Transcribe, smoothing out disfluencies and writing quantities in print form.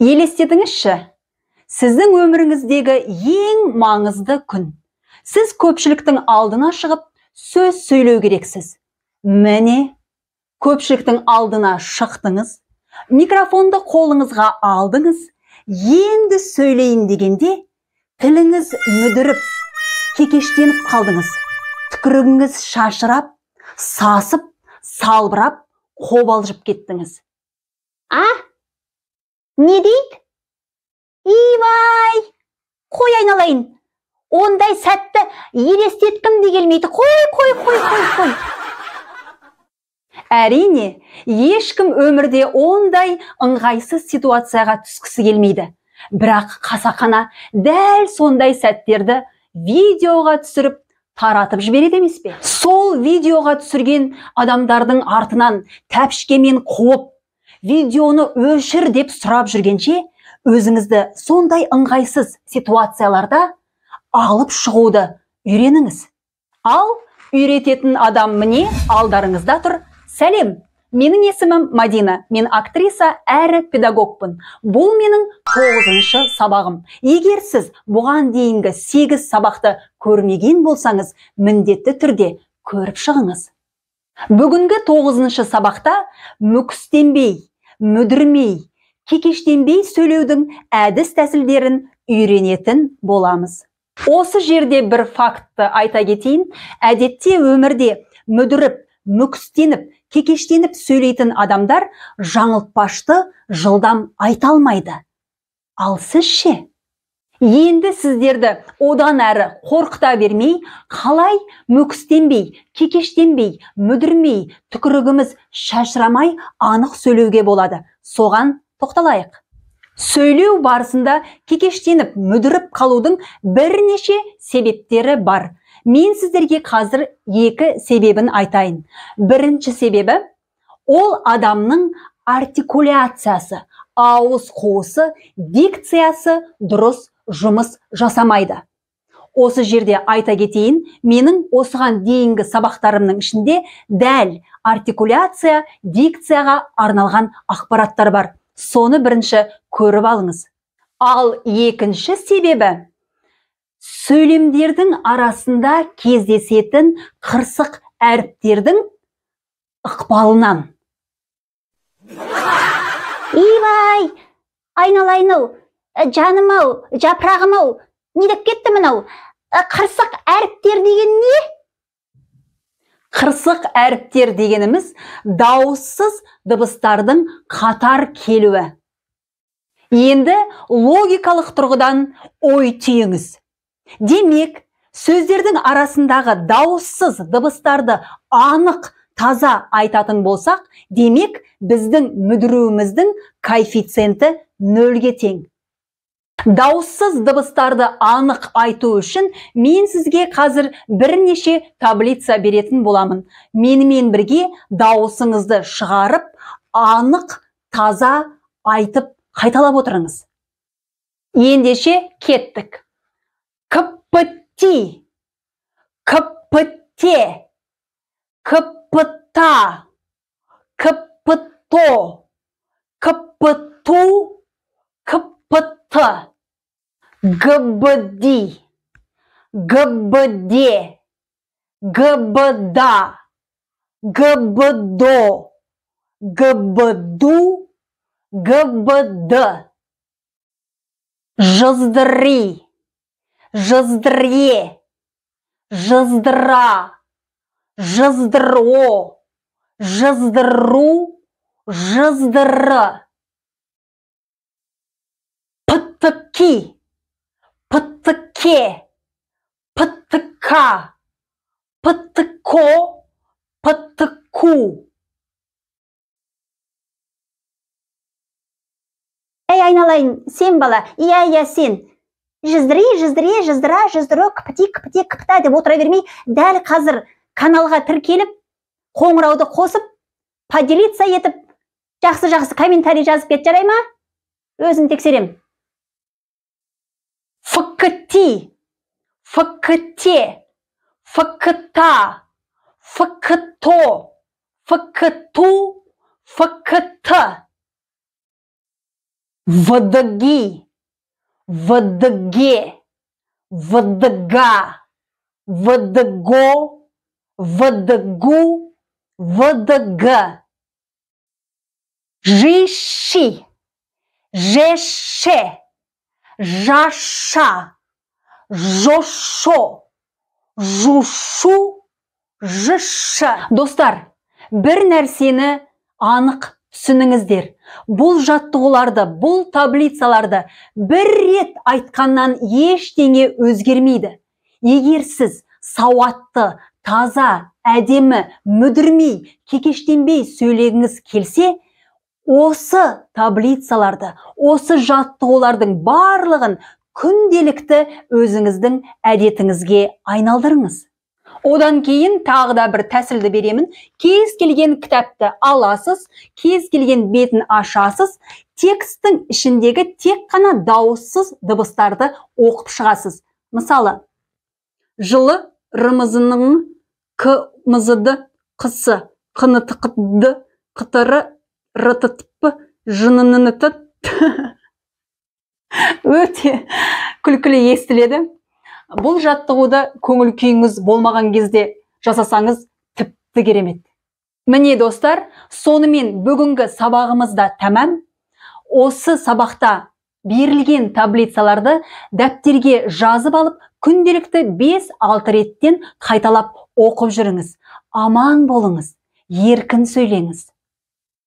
Елестетіңізші, сіздің өміріңіздегі ең маңызды күн. Сіз көпшіліктің алдына шығып, сөз сөйлеу керексіз. Міне, көпшіліктің алдына шықтыңыз, микрофонды қолыңызға алдыңыз, енді сөйлейін дегенде тіліңіз мүдіріп, кекештеніп қалдыңыз. Түкірігіңіз шашырап, сасып, салбырап, қобалжып кеттіңіз. А? Не дейді? Ивай! Қой айналайын. Ондай сәтті елестеткім де келмейді. Қой, қой, қой, қой, қой. Әрине, ешкім өмірде ондай ыңғайсыз ситуацияға түскісі келмейді. Бірақ қасақана дәл сондай сәттерді видеоға түсіріп, таратып жібереді емес пе? Сол видеоға түсірген адамдардың артынан тәпішкемен қуып, видеоны өшір деп сұрап жүргенше, өзіңізді сондай ыңғайсыз ситуацияларда алып шығуды үйреніңіз. Ал үйрететін адам міне алдарыңызда тұр. Сәлем, менің есімім Мадина, мен актриса әрі педагогпын. Бұл менің 9-шы сабағым. Егер сіз бұған дейінгі 8 сабақты көрмеген болсаңыз, міндетті түрде көріп шығыңыз. Бүгінгі 9-шы сабақта мүкістенбей, мүдірмей, кекештенбей сөйлеудің әдіс тәсілдерін үйренетін боламыз. Осы жерде бір фактты айта кетейін. Әдетте өмірде мүдіріп, мүкістеніп, кекештеніп сөйлейтін адамдар жаңылтпашты жылдам айта алмайды. Ал сіз ше? Енді сіздерді одан әрі қорқыта бермей, қалай мүкістенбей, кекештенбей, мүдірмей, түкірігіміз шашырамай анық сөйлеуге болады. Соған тоқталайық. Сөйлеу барысында кекештеніп, мүдіріп қалудың бірнеше себептері бар. Мен сіздерге қазір 2 себебін айтайын. Бірінші себебі, ол адамның артикуляциясы, ауыз қуысы, дикциясы дұрыс жұмыс жасамайды. Осы жерде айта кетейін, менің осыған дейінгі сабақтарымның ішінде дәл артикуляция, дикцияға арналған ақпараттар бар. Соны бірінші көріп алыңыз. Ал екінші себебі, сөйлемдердің арасында кездесетін қырсық әріптердің ықпалынан. Ивай, айналайын-ау, жаным-ау, жапырағым-ау, не деп кетті мынау? Қырсық әріптер деген не? Қырсық әріптер дегеніміз дауыссыз дыбыстардың қатар келуі. Енді логикалық тұрғыдан ой түйіңіз. Демек, сөздердің арасындағы дауыссыз дыбыстарды анық, таза айтатын болсақ, демек, біздің мүдіруіміздің коэффициенті 0-ге тең. Дауыссыз дыбыстарды анық айту үшін мен сізге қазір бірнеше таблица беретін боламын. Менімен бірге дауысыңызды шығарып, анық, таза айтып қайталап отырыңыз. Ендеше кеттік. Кпти, кпте, кпта, кпто, кпту, кпт. Гбди, гбде, гбда, гбдо, гбду, гбд. Жыздыри, жыздыре, жыздыра, жыздыро, жыздыру, жыздыры. Птки, птке, птка, птко, птку. Әй, айналайын, сен бала, иә, иә, сен. Жыздыри, жыздыре, жыздыра, жыздыро, кпти, кпте, кпта деп отыра бермей, дәл қазір каналға тіркеліп, қоңырауды қосып, поделиться етіп, жақсы-жақсы комментарий жазып кет, жарай ма? Өзім тексерем. Фкти, фкте, фкта, фкто, фкту, фкт. ВДГи, ВДГ, ВДГ, ВДГО, ВДГУ, ВДГ. Жиши, Жеше, Жаша, Жошо, Жушу, Жш. Достар, бір нәрсені анық түсініңіздер. Бұл жаттығуларды, бұл таблицаларды бір рет айтқаннан ештеңе өзгермейді. Егер сіз сауатты, таза, әдемі, мүдірмей, кекештенбей сөйлегіңіз келсе, осы таблицаларды, осы жаттығулардың барлығын күнделікті өзіңіздің әдетіңізге айналдырыңыз. Одан кейін тағы да бір тәсілді беремін. Кез келген кітапты аласыз, кез келген бетін ашасыз, тексттің ішіндегі тек қана дауыссыз дыбыстарды оқып шығасыз. Мысалы, жылы рмзның к мзд қсы қнтқд қтр ртп жннт. Өте күлкілі естіледі. Бұл жаттығуды көңіл күйіңіз болмаған кезде жасасаңыз тіпті керемет. Міне достар, сонымен бүгінгі сабағымыз да тәмам. Осы сабақта берілген таблицаларды дәптерге жазып алып, күнделікті 5-6 реттен қайталап оқып жүріңіз. Аман болыңыз, еркін сөйлеңіз.